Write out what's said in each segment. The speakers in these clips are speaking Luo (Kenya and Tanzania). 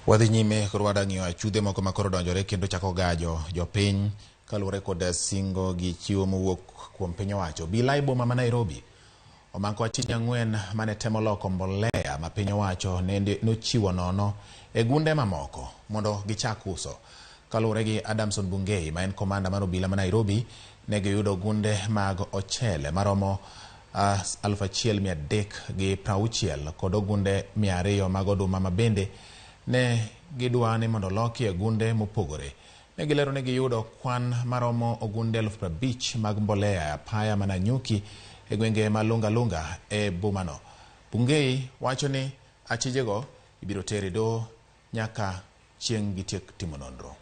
Wadhi nyime koro wada ng'iyo achudhe moko ma koro donjore kendo chako gajo jopiny kaluwore kod singo gi chiwo mowuok kuom piny owacho. Obila e boma ma Nairobi omako achije ang'wen mane temo loko mbolea ma piny owacho nende nochiwo nono e gunde mamoko mondo gichak uso. Kaluwore gi Adamson Bungei ma en komanda mar obila ma Nairobi, ne giyudo gunde mag ochele maromo 1360 kod ogunde 200 mag oduma ma bende ne gidwa ni mondo oloki e gunde mopogore. Ne gilero ni giyudo kwan maromo ogunde 50,000 mag mbolea e apaya ma Nanyuki e gwenge ma Lunga Lunga e bomano. Bungei wacho ni achijego ibiro ter e doho nyaka chieng' gitiek timo nonro.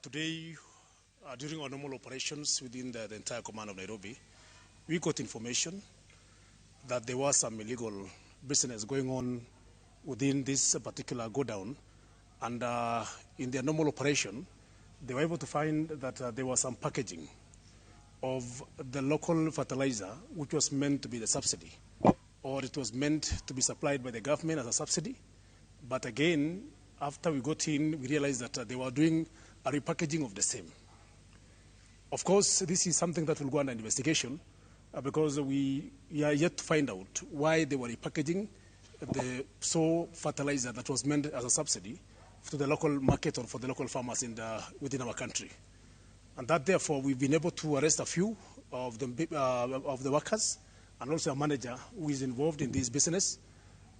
Today, during our normal operations within the entire command of Nairobi, we got information that there was some illegal business going on within this particular godown, and in their normal operation, they were able to find that there was some packaging of the local fertilizer, which was meant to be the subsidy, or it was meant to be supplied by the government as a subsidy. But again, after we got in, we realized that they were doing a repackaging of the same. Of course, this is something that will go under investigation because we are yet to find out why they were repackaging the so fertilizer that was meant as a subsidy to the local market or for the local farmers within our country. And that, therefore, we've been able to arrest a few of the workers and also a manager who is involved in this business.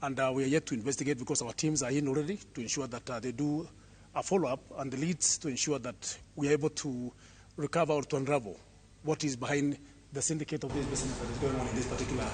And we are yet to investigate because our teams are in already to ensure that they do a follow-up and the leads to ensure that we are able to recover or to unravel what is behind the syndicate of this business that is going on in this particular